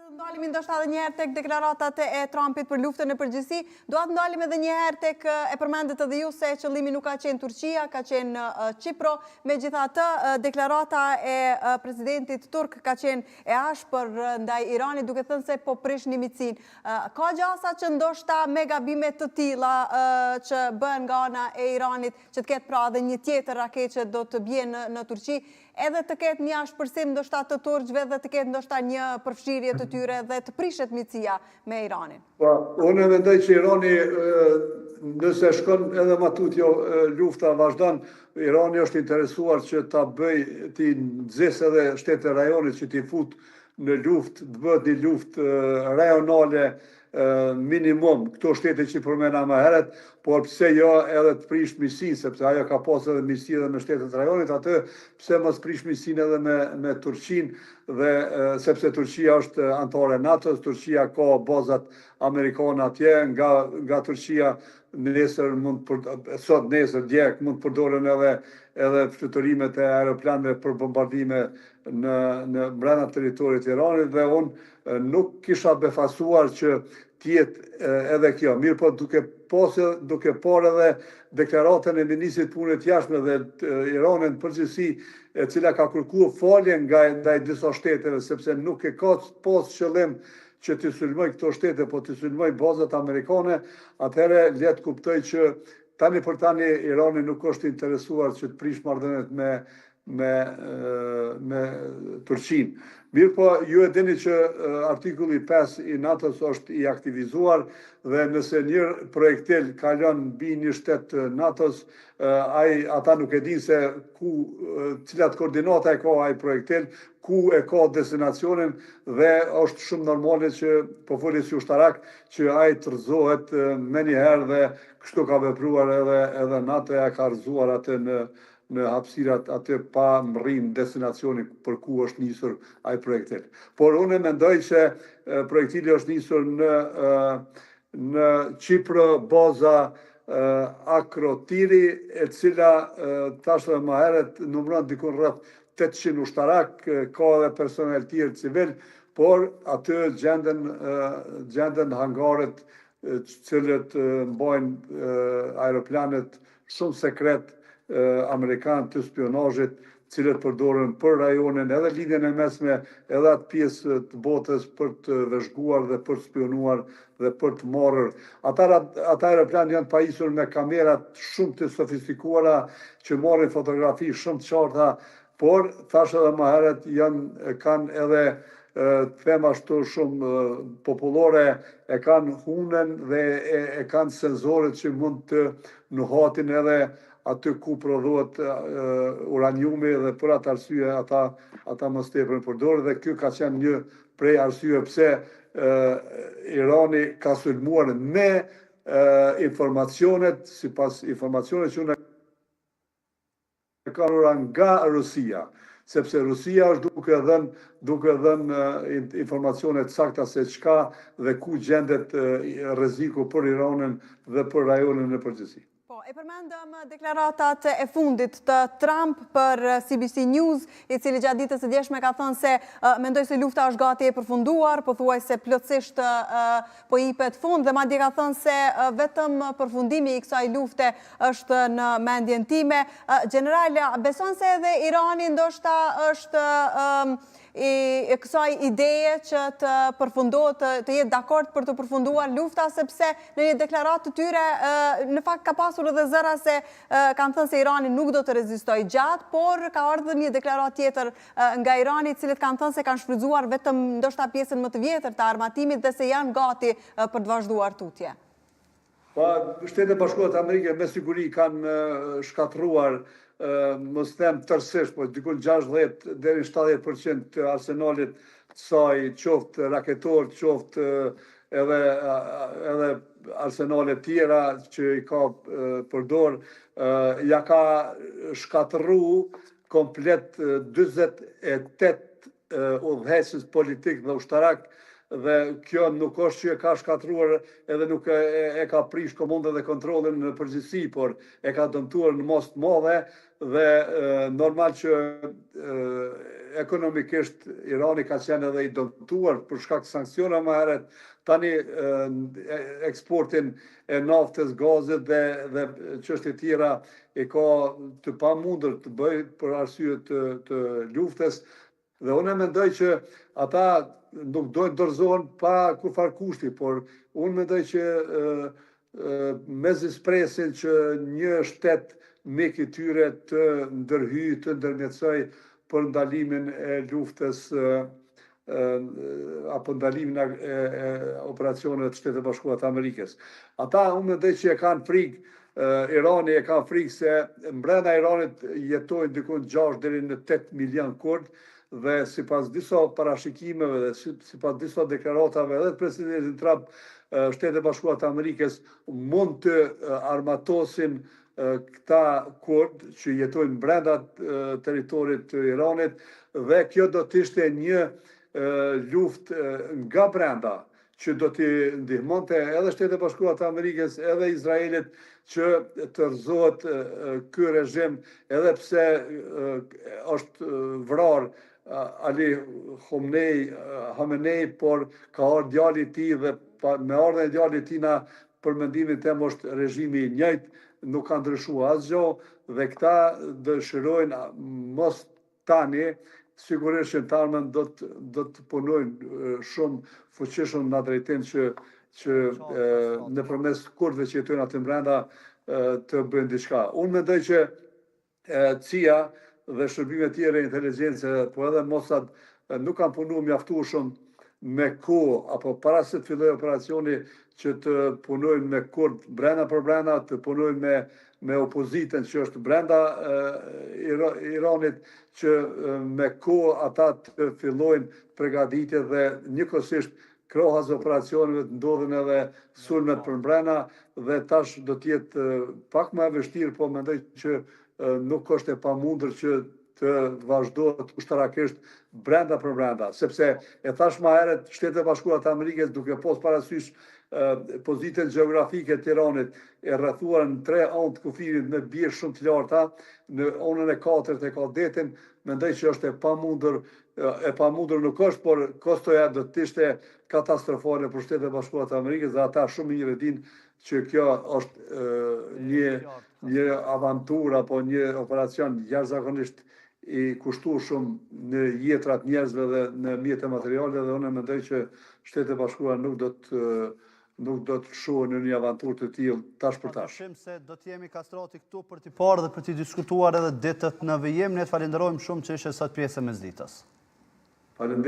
të ndalemi ndoshta edhe një herë tek deklaratat e Trumpit për luftën në përgjithësi, dua të ndalemi edhe një herë tek e përmendët edhe ju se qëllimi nuk ka qenë Turqia, ka qenë Qipro, megjithatë deklarata e presidentit turk ka qenë e ashpër ndaj Iranit duke thënë se po prishni miqësinë. Ka gjasa që ndoshta me gabime të tilla që bëhen nga ana e Iranit që të ketë pra edhe një tjetër raketë që do të bie në në Turqi, edhe të ketë një ashpërsim ndoshta të turqve dhe të ketë ndoshta një përfshirje të tyre dhe të prishet miqësia me Iranin. Po, unë mendoj që Irani nëse shkon edhe ma tutje lufta vazhdon, Irani është interesuar që ta bëj t'i nxisë edhe shtetet e rajonit që t'i fut në luftë, të bëhet një luftë rajonale minimum këto shtete që përmena më herët, por pse jo edhe të prish miqësinë, sepse ajo ka pas edhe miqësi edhe me shtetet e rajonit, atë pse mos prish miqësinë edhe me, me Turqinë, dhe sepse Turqia është anëtare e NATO-s, Turqia ka bazat amerikane atje, nga, nga Turqia nesër mund për, sot nesër dje mund të përdoren edhe edhe fluturimet e aeroplanëve për bombardime në në brenda territorit të Iranit dhe unë nuk kisha befasuar që të jetë edhe kjo. Mirëpo duke pasë duke parë edhe deklaratën e ministrit të Punëve të Jashtme dhe Iranit në përgjithësi, e cila ka kërkuar falje nga ndaj disa shteteve sepse nuk e ka pas qëllim që t'i sulmoj këto shtete, po t'i sulmoj bazat amerikane, atëherë le të kuptoj që tani për tani Irani nuk është interesuar që të prish marrëdhëniet me me me Turqinë. Mirëpo, ju e dini që artikulli 5 i NATO-s është i aktivizuar dhe nëse një projektil kalon mbi një shtet të NATO-s, ai ata nuk e dinë se ku cilat koordinata e ka ai projektil, ku e ka destinacionin dhe është shumë normale që po foli si ushtarak që ai të rrëzohet menjëherë dhe kështu ka vepruar edhe edhe NATO-ja ka rrëzuar atë në në hapësirat aty pa mrri në destinacionin për ku është nisur ai projektil. Por unë mendoj se projektili është nisur në në Qipro, baza Akrotiri, e cila tash edhe më herët numëron dikun rreth 800 ushtarak, ka edhe personel tjerë civil, por aty gjenden gjenden hangaret të cilët mbajnë aeroplanët shumë sekret amerikan të spionazhit, të cilët përdoren për rajonin edhe Lindjen e Mesme, edhe atë pjesë të botës për të vëzhguar dhe për të spionuar dhe për të marrë. Ata ata aeroplanë janë të pajisur me kamera shumë të sofistikuara që marrin fotografi shumë të qarta Por, thashë edhe më herët, janë, kanë edhe, të them ashtu shumë popullore, e kanë hunën dhe e, e kanë senzorët që mund të nuhatin edhe aty ku prodhohet uraniumi dhe për atë arsye ata ata më së tepërmi përdoren dhe ky ka qenë një prej arsye pse Irani ka sulmuar me informacionet, sipas informacionet që unë e ka nga Rusia, sepse Rusia është duke dhënë duke dhënë informacione të sakta se çka dhe ku gjendet rreziku për Iranin dhe për rajonin në përgjithësi. Po, e përmendëm deklaratat e fundit të Trump për CBC News, i cili gjatë ditës së djeshme ka thënë se mendoj se lufta është gati e përfunduar, pothuajse plotësisht po i jepet fund dhe madje ka thënë se vetëm përfundimi i kësaj lufte është në mendjen time. Gjeneral, beson se edhe Irani ndoshta është i kësaj ideje që të përfundohet, të jetë dakord për të përfunduar lufta, sepse në një deklaratë të tyre, në fakt ka pasur edhe zëra se kanë thënë se Irani nuk do të rezistojë gjatë, por ka ardhur një deklaratë tjetër nga Irani, të cilët kanë thënë se kanë shfrytëzuar vetëm ndoshta pjesën më të vjetër të armatimit dhe se janë gati për të vazhduar tutje. Po, Shtetet e Bashkuara të Amerikës me siguri kanë shkatërruar, mos them tërësisht, po diku 60 deri në 70% të arsenalit të saj, qoftë raketor, qoftë edhe edhe arsenale tjera që i ka përdor, ja ka shkatërru komplet 48 udhëheqës politik dhe ushtarak. dhe kjo nuk është që e ka shkatërruar edhe nuk e, e ka prish komandën dhe kontrollin në përgjithësi, por e ka dëmtuar në masë të madhe dhe normal që ekonomikisht Irani ka qenë edhe i dëmtuar për shkak të sanksioneve më herët, tani eksportin e naftës, gazit dhe dhe çështje tjera e ka të pamundur të bëjë për arsye të të luftës dhe unë mendoj që ata nuk do të dorëzohen pa kurrfarë kushti, por unë mendoj që mezi presin që një shtet mik i tyre të ndërhyjë, të ndërmjetësojë për ndalimin e luftës apo ndalimin e, e operacioneve të Shteteve të Bashkuara të Amerikës. Ata unë mendoj që e kanë frikë Irani e ka frikë se mbrenda Iranit jetojnë diku 6 deri në 8 milion kurd dhe sipas disa parashikimeve dhe sipas disa deklaratave edhe të presidentit Trump, Shtetet e Bashkuara të Amerikës mund të armatosin këta kurd që jetojnë brenda territorit të Iranit dhe kjo do të ishte një luftë nga brenda që do t'i ndihmonte edhe Shtetet e Bashkuara të Amerikës edhe Izraelit që të rrëzohet ky režim edhe pse është vrarë Ali Khamenei, Khamenei, por ka ardhur djali i tij dhe me ardhjen e djalit të tij na për mendimin tim është režimi i njëjtë, nuk ka ndryshuar asgjë dhe këta dëshirojnë mos tani sigurisht që në të ardhmen do të do të punojnë shumë fuqishëm në drejtim që që nëpërmes kurdëve që jetojnë aty brenda të bëjnë diçka. Unë mendoj që CIA dhe shërbimet tjera inteligjence, po edhe Mossad nuk kanë punu mjaftueshëm me kohë apo para se të fillojë operacioni që të punojnë me kurd brenda për brenda, të punojnë me me opozitën që është brenda Iranit, që me kohë ata të fillojnë përgatitje dhe njëkohësisht krahas operacioneve të ndodhin edhe sulmet për mbrena dhe tash do të jetë pak më e vështirë, po mendoj që nuk është e pamundur që të vazhdohet ushtarakisht brenda për brenda, sepse e thash ma herët Shtetet e Bashkuara të Amerikës duke pas parasysh pozitën gjeografike të Iranit e rrethuar në tre anë të kufirit me bjeshkë shumë të larta, në anën e katërt e ka detin, mendoj që është e pamundur e pamundur nuk është, por kostoja do të ishte katastrofale për Shtetet e Bashkuara të Amerikës dhe ata shumë mirë e dinë që kjo është një një aventurë apo një operacion jashtëzakonisht i kushtueshëm në jetërat njerëzve dhe në mjete materiale dhe unë mendoj që Shtetet e Bashkuara nuk do të nuk do të lëshohen në një aventurë të tillë tash për tash. Padyshim se do të jemi Kastrati këtu për t'i parë dhe për t'i diskutuar edhe ditët në vijim. Ne të falenderojmë shumë që ishe sot pjesë e mesditës. Faleminderit.